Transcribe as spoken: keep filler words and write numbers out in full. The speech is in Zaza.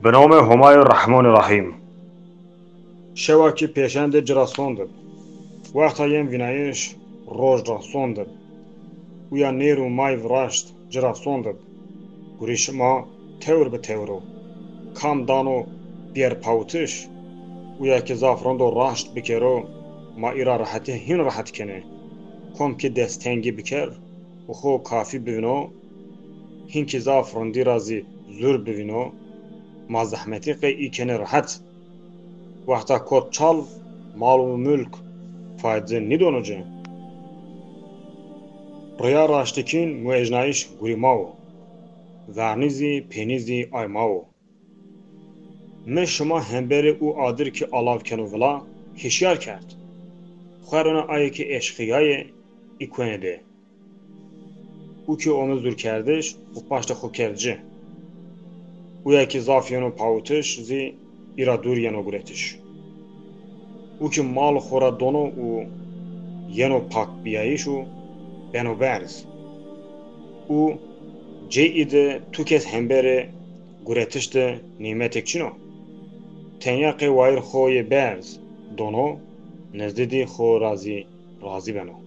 Bi nomê Homayê Rehmonê Rehîm. Şewa ki pêşendê ci ra sondib. Wexta yen vînayîş roj ra sondib. Uya nêr û may viraşt ci ra sondib. Gurî şima tewr bi tewr o. Kam dano bîyer pawitiş? Uya ki zaf rind o raşt bikero, ma î ra rehetî hîn rehet kenê. Kom ki destengî biker û xo kafî bivîno, hîn ki zaf rindî ra zî zûr bivîno, ma zehmetî qey î kenê rehet. Wexta kot çal, mal û mulk fayde nîdono ci. Riya raştikîn muejnayîş gurî ma wo. Vernî zî, pênî zî ay ma wo. Mi şima hemberê û adir ki alav keno vila, hişyar kerd. Xwerona aye ki eşqîyayê, î kuenê de. Û ki ome zûrkerdiş û paştê xo kerd ci. Uya ki zaf yeno pawitiş zî î ra dûr yeno guretiş. Û ki mal xo ra dono û yeno pakbîyayîş û beno berz. Û cê î de tu kes hemberê guretiş de nîmetek çin o. Tenya qey wayîr xo yê berz dono, nizdî dî xo ra zî razî beno.